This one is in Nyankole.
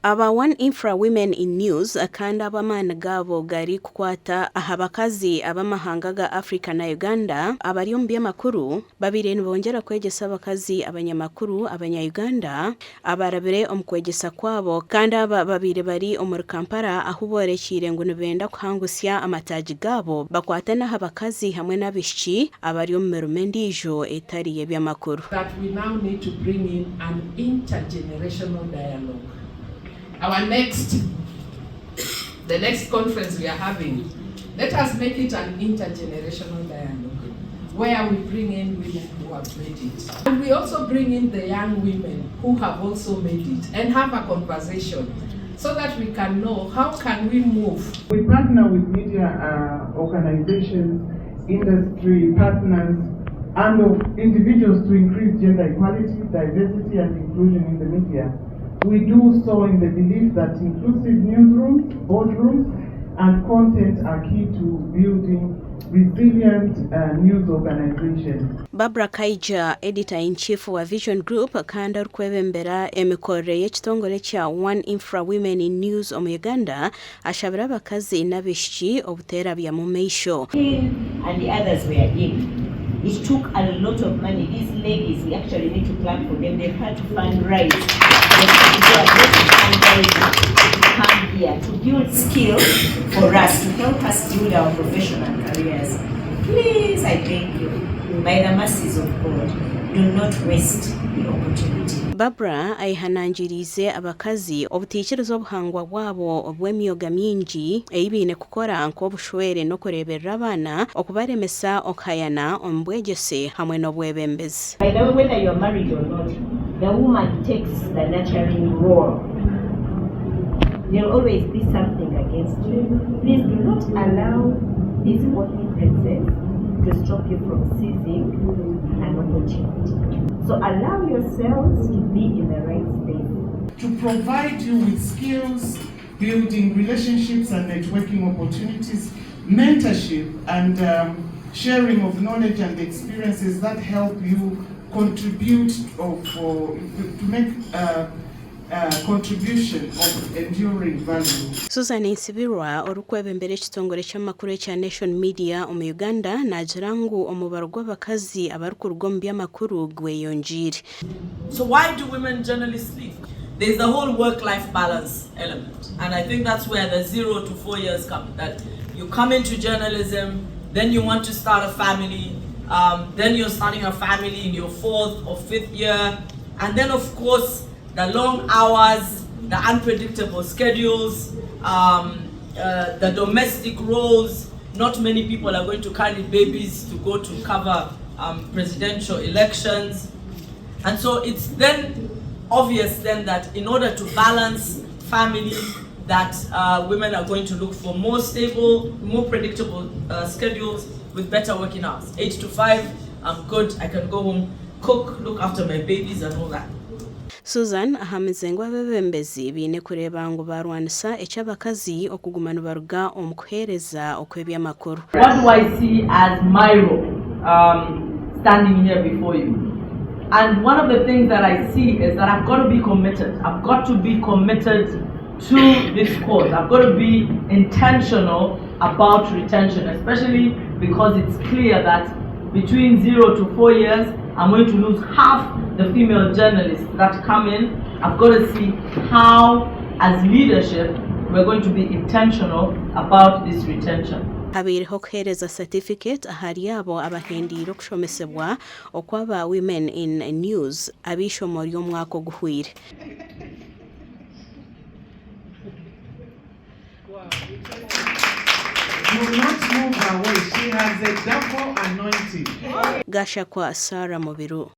Aba One Infra Women in News kandi abu amaani gaabo gari kukwata aha bakazi ab'amahanga ga Africa na Uganda abari omu by'amakuru babaire nibongyera kwegyesa abakazi abanyamakuru abanya Uganda abarabire omu kwegyesa kwabo kandi aba babaire bari omuri Kampala ahu borekiire ngu nibenda kuhangusya amataagi gaabo bakwate n'aha bakazi hamwe n'abaishiki abari omu mirimo endiijo etari y'eby'amakuru. That we now need to bring in an intergenerational dialogue. Our next, the next conference we are having, let us make it an intergenerational dialogue where we bring in women who have made it. And we also bring in the young women who have also made it and have a conversation so that we can know how can we move. We partner with media uh, organizations, industry partners, and of individuals to increase gender equality, diversity, and inclusion in the media. We do so in the belief that inclusive newsrooms, boardrooms, and content are key to building resilient uh, news organizations. Barbara Kaija, Editor-in-Chief wa Vision Group kandi arikwebembera emikorere y'ekitongore kya One Infra Women in News omu Uganda, ashabire abakazi n'abaishiki obuteerabyamu maisho. In and the others were in. It took a lot of money. These ladies, we actually need to clap for them. They've had to fundraise. They are fundraising to come here to build skills for us, to help us build our professional careers. Please, I beg you, by the mercies of God, do not waste the opportunity. Barbara ayehanangiriize abakazi obutaikiriza obuhangwa bwabo obw'emyoga mingi ei baine kukora nk'obushwere n'okureeberera abaana okubaremesa okuhayana omu bwegyese hamwe n'obwebembezi. By the way whether you are married or not the woman takes the nurturing role there will always be something against you please do not allow these both differences to stop you from seizing an opportunity so allow yourselves to be in the right space. To provide you with skills, building relationships and networking opportunities, mentorship and um, sharing of knowledge and experiences that help you contribute or for, to make uh, contribution of enduring value. Susan Nsibirwa, orikwebembera ekitongore ky'amakuru ekya Nation Media omu Uganda naagira ngu omubaro gw'abakazi abarikuruga omu by'amakuru gweyongyeire. So why do women journalists leave? There's the whole work-life balance element. And I think that's where the zero to four years come. That you come into journalism, then you want to start a family, um, then you're starting a family in your fourth or fifth year. And then, of course, the long hours, the unpredictable schedules, um, uh, the domestic roles. Not many people are going to carry babies to go to cover um, presidential elections. And so it's then obvious then that in order to balance family, that uh, women are going to look for more stable, more predictable uh, schedules with better working hours. 8 to 5, I'm good, I can go home, cook, look after my babies and all that. Susan ahamize ngu abeebembezi baine kureeba ngu baarwanisa eky'abakazi okuguma nibaruga omu kuheereza okw'eby'amakuru. What do I see as my role um, standing here before you? And one of the things that I see is that I've got to be committed. I've got to be committed to this cause. I've got to be intentional about retention, especially because it's clear that between zero to four years, I'm going to lose half the female journalists that come in. I've got to see how, as leadership, we're going to be intentional about this retention. Habaireho okuheereza satifiketi ahari abo abahendeire okushomesebwa okw'aba Women in News ab'eishomo ry'omwaka oguhweire. Do not move away. She has a double anointing. Gashakwa Sarah Mubiru.